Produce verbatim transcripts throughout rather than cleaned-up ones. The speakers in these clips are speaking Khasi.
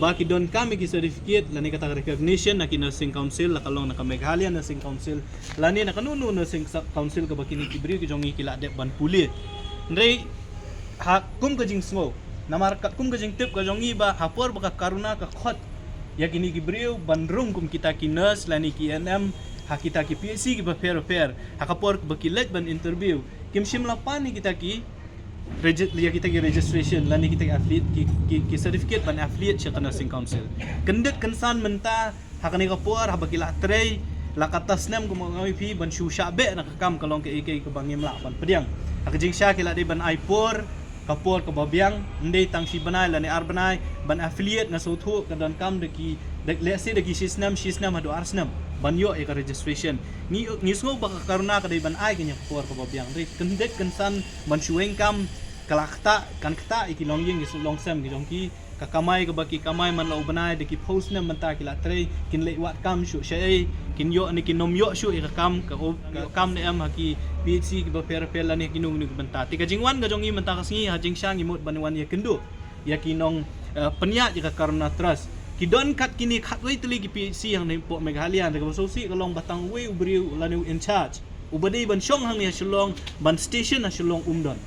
ba ki donkam ïa ki certificate lane kata ka recognition na ki nursing council, la ka long na ka Meghalaya Nursing Council lane na kano kano nursing sa- council kaba kine ki briew ki jong ngi ki la dep ban pule. Hynrei ha kum ka jingsngew, namar katkum ka jingtip ka jong ngi ba ha por ba ka corona ka khot ïa kine ki briew ban rung kum kita ki nurse lane ki A N M ha kita ki P H C kiba pher pher, ha ka por ba ki leit ban interview, kim shym la pan ïa kita ki regi- ïa kita ki registration lane kita ki affiliate, ki, ki, ki certificate ban affiliate sha ka nursing council. Kyndit kynsan mynta ha kane ka por haba ki la trei la katta snem, kum nga ong ïa phi, ban shu shah beh na ka kam ka long kaei kaei kaba ngim lah ban pdiang. Ha ka jingshisha ki la dei ban ai por, ka por kaba biang, ym dei tang shi bnai lane ar bnai, ban affiliate. Nga sngewthuh ka donkam da ki, da, let's say da ki shi snem, shi snem haduh ar snem ban ïoh ïa ka registration. Ngi, ngi sngew ba ka corona ka dei ban ai kane ka por kaba biang. Hynrei kyndit kynsan ban shu weng kam, ka la ktah, kan ktah ïa ki longïing, ïa ki longsem ki jong ki. Ka kamai kaba ki kamai man la u bnai da ki phew snem mynta ki la trei, kin leit wad kam shuh shaei, kin ïoh ne kin ym ïoh shuh ïa ka kam, ka o- ka kam ne em ha ki P H C kiba pher pher lane ha kino kino ki bynta. Te ka jingwan ka jong ngi mynta ka sngi ha jingshisha ngi mut ban wan ïakynduh ïa ki nong, eh, pynïaid ïa ka Corona Trust. Ki don kat kine khatwei tylli ki P H C hangne hapoh Meghalaya, hynrei kaba sngewsih ka long ba tang uwei u briew lane u in charge uba dei ban shong hangne ha Shillong, ban station ha Shillong um don.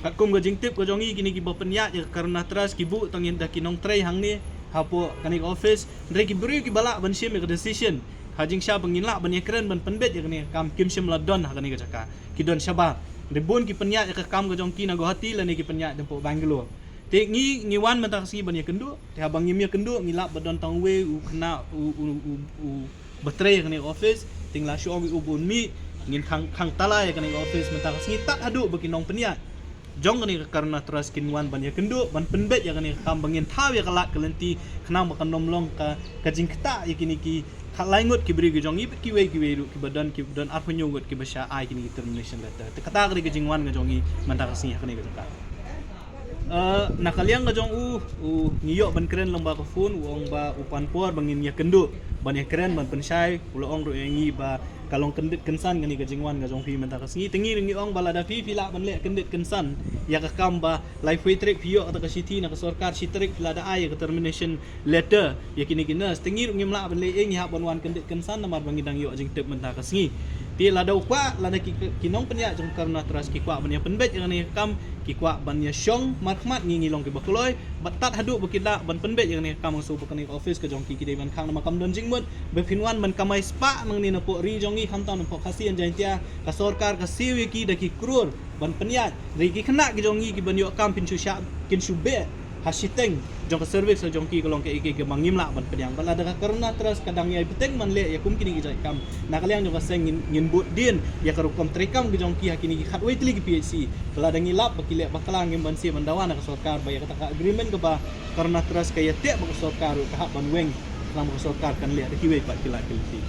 Katkum ka jingtip ka jong ngi, kine kiba pynïaid ïa ka Corona Trust ki buh tang ïa da ki nongtrei hangne hapoh kane ka office. Hynrei ki briew kiba lah ban shim ïa ka decision ha jingshisha ba ngin lah ban ïakren ban pynbeit ïa kane ka kam kim shym la don ha kane ka jaka, ki don shabar. Hynrei bun ki pynïaid ïa ka kam ka jong ki na Guwahati lane ki pynïaid hapoh Bangalore. Te ngi, ngi wan mynta ka sngi ban ïakynduh. Te haba ngim ïakynduh, ngi lap ba don tang uwei u khynnah u, u, u, u ba trei ha kane ka office. Te ngi la shu ong ïa u ba un mih, ngin khang, khang tala ïa kane ka office mynta ka sngi tad haduh ba ki nongpynïaid jong kane ka Corona Trust kin wan ban ïakynduh, ban pynbeit ïa kane ka kam, ba ngin thaw ïa ka lad ka lynti, khnang ba kan ym long ka, ka jingktah ïa kine ki khatlai ngut ki briew ki jong ngi bad kiwei kiwei ruh kiba don, kiba don arphew hynñiew ngut kiba shah ai kine ki termination letter. Te kata ka dei ka jingwan ka jong ngi mynta ka sngi ha kane ka jaka. Eh, na ka liang ka jong u, u, ngi ïoh ban kren lyngba ka phone, u ong ba u pan por ba ngin ïakynduh ban ïakren ban pynshai. U la ong ruh ïa ngi ba ka long kyndit kynsan kane ka jingwan ka jong phi mynta ka sngi. Te ngi ruh ngi ong ba lada phi, phi lah ban leh kyndit kynsan ïa ka kam ba laiphew tarik phi ïoh kata ka shithi na ka sorkar, shi tarik phi la da ai ïa ka termination letter ïa kine ki nurse. Te ngi ruh ngim lah ban leh ei, ngi hap ban wan kyndit kynsan namar ba ngi dang ïoh jingtip mynta ka sngi. Te lada u kwah, lada ki, ki nongpynïaid jong Corona Trust ki kwah ban ïa pynbeit ïa kane ka kam, ki kwah ban ïa shong markhmat, ngi, ngi long kiba kloi. Bad tad haduh ba ki lah ban pynbeit ïa kane ka kam, nga sngew ba kane ka office ka jong ki, ki dei ban khang, namar kam don jingmut ba phin wan ban kamai spah nangne napoh ri jong ngi, khamtam napoh Khasi and Jaintia. Ka sorkar ka siew ïa ki da ki klur ban pynïaid. Hynrei ki khynnah ki jong ngi kiban ïoh kam phin shu shah, kin shu beh ha shiteng jong ka service ka jong ki, ka long kaei kaei kaba ngim lah ban pdiang. Bad lada ka Corona Trust ka dang ïai bteng ban leh ïa kum kine ki jait kam, na ka liang jong ka seng ngin, ngin bud dien ïa ka rukom treikam ka jong ki ha kine ki khatwei tylli ki P H C. Ka lada ngi lap ba ki leh bakla, ngim banse ban dawa na ka sorkar ba ïa kata ka agreement kaba Corona Trust ka ïateh bad ka sorkar ruh ka hap ban weng, khnang ba ka sorkar kan leh da kiwei pat ki lad ki lynti.